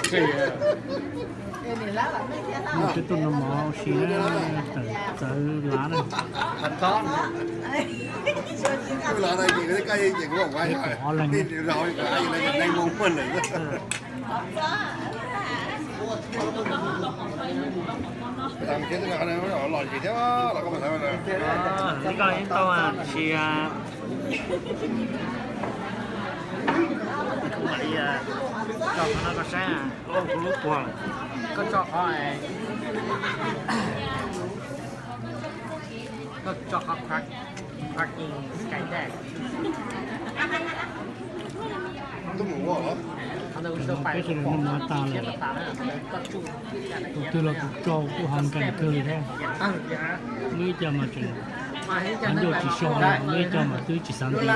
Peb tuaj noj mov ua si na, tawm txawv lav na. Peb kaum ob leeg na. Li koj yeej tau, tab sis kuv mam li tso qhov no koj saib, kuv lub puag. Koj tso qhov, koj tso qhov crack, cracking sky deck. Peb sawv daws noj mov tas lawm, tus twg los tus rau kuj haus nkees kawg li thiab. Muaj ib co mas tseem ncauj tsis so li, muaj ib co mas twb tsis xav nti li.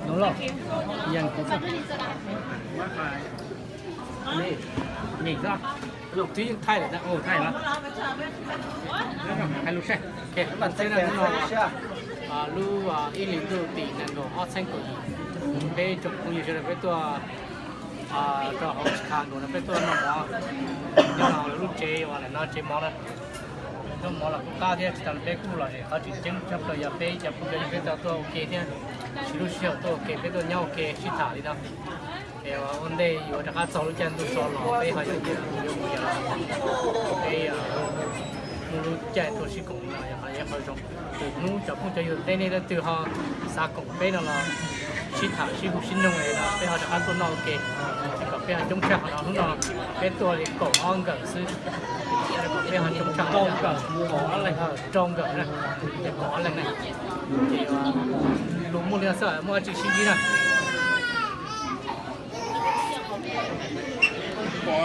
Đúng rồi. Dần của các bạn. Nws, nws, lub twb yeej thaij lawm, ua thaij lawm. Hais lus seb, lub ib hlis ntuj tim nees nkaum ob txhiab kaum yim, peb tsoom phooj ywg sawv daws peb tuaj rau hauv Chicago no peb tuaj noj mov nyob rau lub tsev uas ntawm no tsev mov na. Noj mov los kuj qab thiab tsis tas li peb kuj lom zem qhov tseem ceeb tshaj plaws yog peb cov phooj ywg peb tau tuaj ua ke thiab, siv lub sij hawm tuaj ua ke peb tuaj nyob ua ke sib tham li no. Es ua ntej yuav rov qab txog lub caij ntuj so los peb ho yuav mus yuav los, peb muaj lub caij tuaj sib koom li no yog qhov zoo. Tus hnub cov phooj cov ywg tej nej leej twg ho xav koom peb no los sib tham sib hu sib nug no peb ho rov qab tuaj noj ua ke, kom peb ho coob tshaj qhov no. Hnub no peb tuaj li kaum ob nkawm xwb, kom peb ho coob tshaj, rau nkawm na, kaum ob leeg na. Ces lus muaj li no xwb, muaj dab tsi sib ntsib na.